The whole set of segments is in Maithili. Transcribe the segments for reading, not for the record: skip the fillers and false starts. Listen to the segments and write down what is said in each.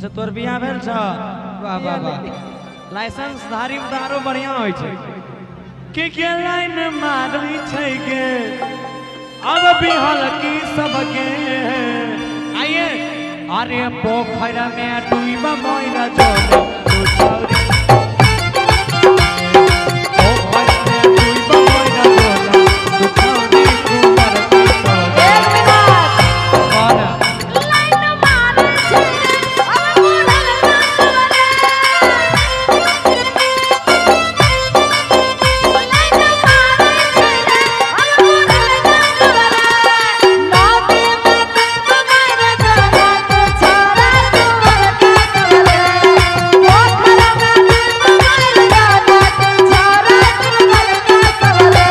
अच्छा तोर बियाह भेल छ? वाह वाह वाह। लाइसेंस धारी में तऽ आरो बढ़िया होइ छै। के के लाइन मारै छै गे अब बिहल की सबके। आइए अरे पोखर में डूब मोर जोन तू छौरी, पोखर में डूब मोर जोन तू छौरी कुंवर की सोना। एक मिनट। कौन? लाइन मारे छै रे अब बुढ़ल का सबरे, लाइन मारे छै रे अब बुढ़ल का सबरे, नदी में डूब मर जाना तू छोरा कुंवर का सबरे, पोखर में डूब मर जाना तू छोरा कुंवर का सबरे।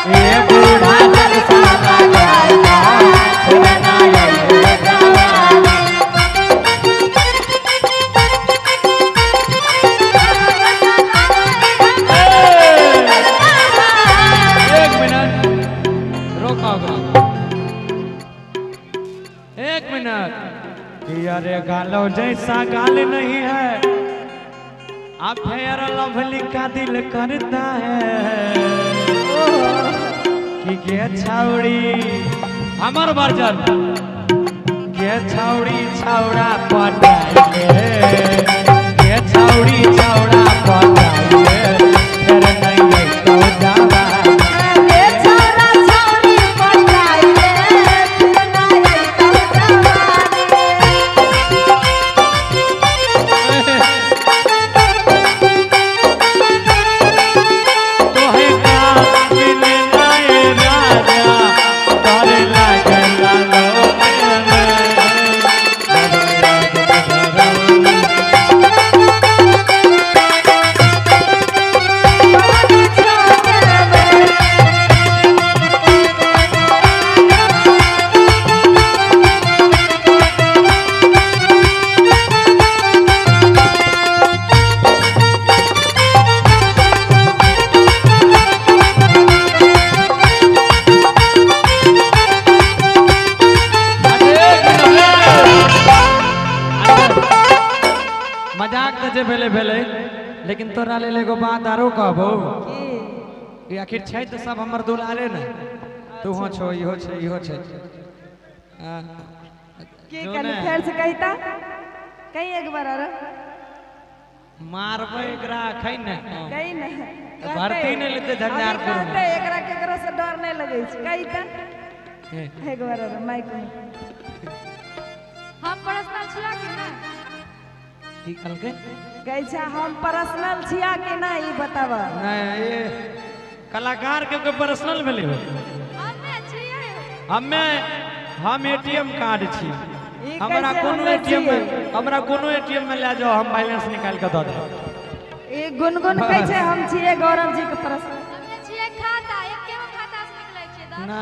ए बूढ़ा जलसा लगाया फिर ना आइए जवानी। एक मिनट रोको ओकरा। एक मिनट कि अरे गालो जैसा गाल नहीं है, अब फेयर लवली का दिल करता है कि गे छाउड़ी हमर वर्जन गे छाउड़ी छाउड़ा पटाइले, गे छाउड़ी छाउड़ा पटाइले फिर नहीं तो जावा। गे छौरा छौरी पटाइले फिर ना अइतौ जवानी। तोहे का मिले नाए राजा तोरे लागल लो। मजाक तऽ जे भेलै भेलै, लेकिन तोरा लेल एगो बात आरो कहबो कि आखिर छै तऽ सब हमर दुलारे ने, तूहो छो इहो छै इहो छै। हाँ, की जो कनी ने फेर से कहिता कही एक बार आरो मारबै एकरा अखन ने। कही ने तऽ भर्ती नहि लेतै झंझारपुर में। कहते एकरा केकरो से डर नहीं लगै छै, कहिता एक बार आरो माइक में। हम पर्सनल छिया कि नहि? की कहलकै? कहै छै हम पर्सनल छिया कि नहि ई बताब। नहीं ये कलाकार के कोई पर्सनल भेलै हो? हमे छियै। हमे हम एटीएम कार्ड छी, ई हमरा कैसे कोनो हमे एटीएम में छियै? हमरा कोनो एटीएम में ले जाओ, हम बैलेंस निकाल के दऽ देब। ई गुनगुन कहै छै हम छियै गौरव जी के पर्सनल। हमे छियै खाता, एके गो खाता से निकलै छियै दस। ना।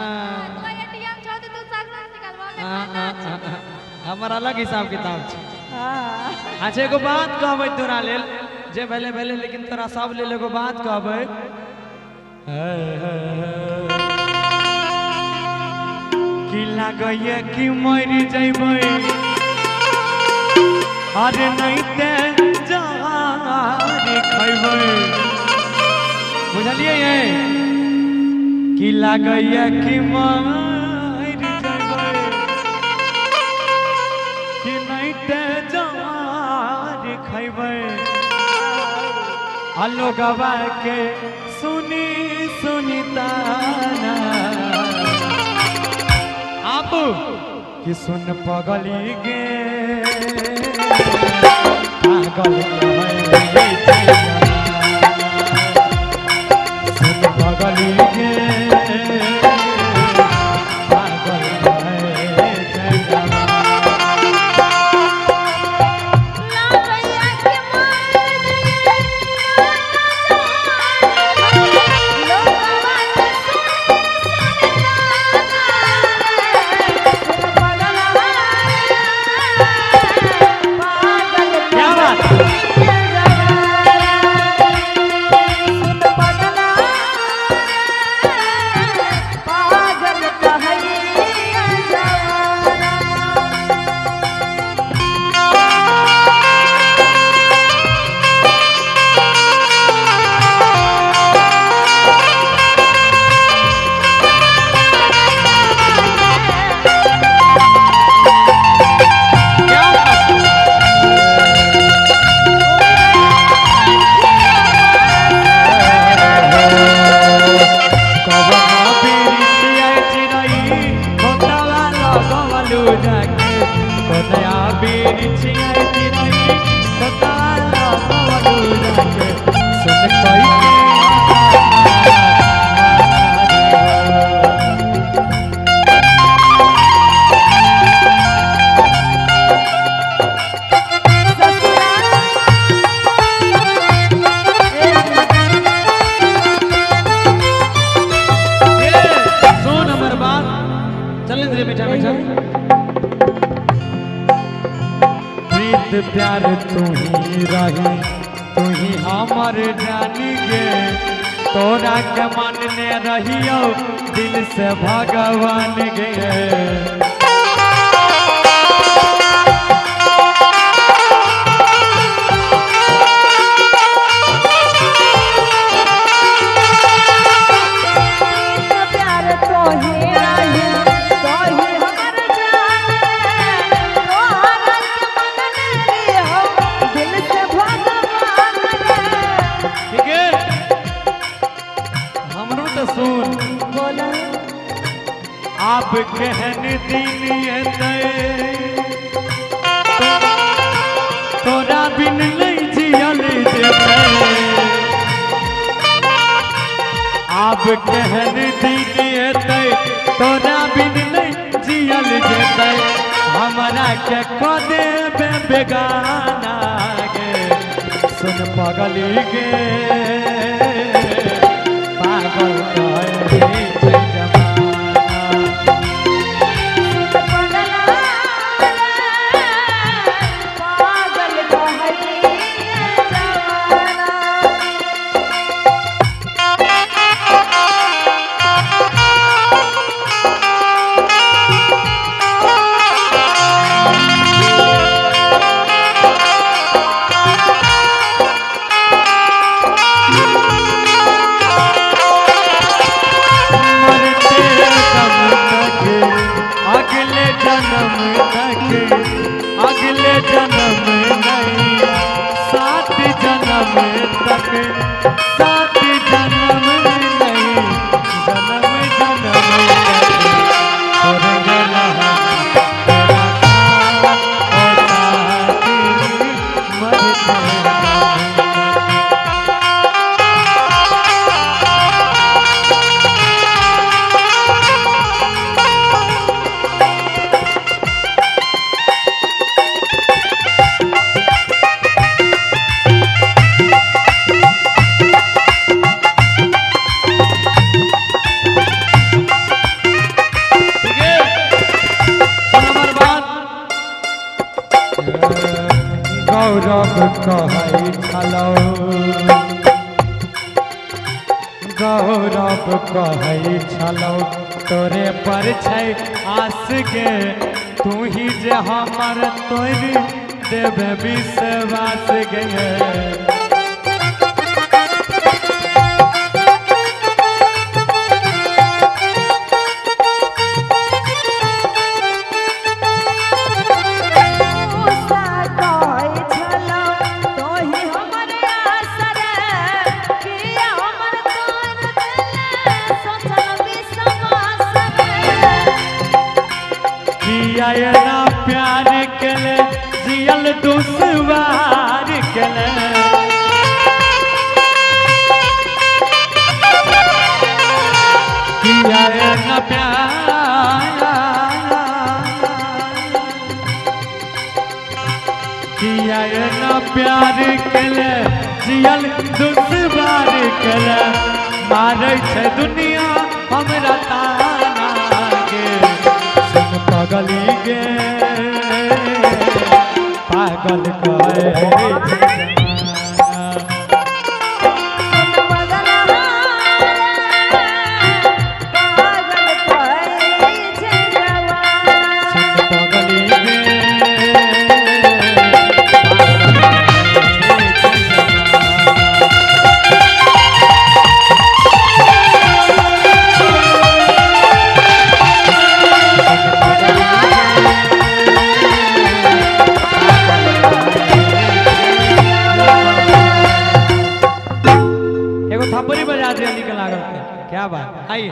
तो एटीएम छौ तऽ तू सगरे से निकालबो, हमे हाँ, खाता हाँ, छै। हाँ, हाँ। हमर अलग हिसाब किताब छै। हाँ अच्छा एगो बात कहबै तोरा लेल, जे भेले भेले, लेकिन तोरा सब लेल एगो बात कहबै। की लागैए कि मरि जैबै, अरे नहीं ते जहारी खैबै, बुझलियै ये? की लागैए कि मरि जैबै कि नहीं ते जहारी खैबै, आ लोगवा के सुनी सुनी ताना आप कि सुन पगली गे पागल कहै छै, सुन पगली गे पागल कहै छै। लागैया कि मर लोगवा के सुनी सुनी ताना पागल क्या बात? सुन पगला। धीरे मीठा मीठा। प्रीत प्यार तू ही रही, तू ही हमर जानी गे, तोरा के मानने रहियो दिल से भगवान गे। प्यार तो ही रही, तो ही हमर जान रे, तोहरा के मनने रहियो दिल से भगवान रे। ठीक है, हमरो तो सुन। बोला। आप कहन दिन एतै, तोरा बिन नहीं जियल जेतै। आप कहन दिन एतै, तोरा बिन नहीं जियल जेतै, हमरा के कऽ देबे बेगाना गे, सुन पगली गे, पागल कहै छै जमाना। पगला पागल कहै जमाना। मरते दम तक, अगले जन्म तक, अगले जन्म नहीं, सात जन्म तक, सात जन्म नहीं, जन्म जन्म तक छोड़ेंगे ना हम तेरा साथ, ओ साथी, मरते दम तक। ठीक है, सुन हमर बात। गौरव कहै छलौ, गौरव कहै छलौ, तोरे पर छै आस गे, तू ही जे हमर तोरि देबे विश्वास गे। मूसा कहै छलौ तोही हमर आसरे, किया हमर तोर देले सोचल विश्वास रे। किया एना प्यार केले, जियल दुश्वार केले, किया एना प्यार, किया एना प्यार केले, जियल दुश्वार केले, मारै छै दुनिया हमरा ताना गे, सुन पगली गे, पागल कहै छै जमाना। सुन पगला पागल कहै छै जमाना। सुन पगली गे, पागल कहै छै जमाना। एगो थप्पड़ी बजा दिया निकल लागल। क्या बात, आइए।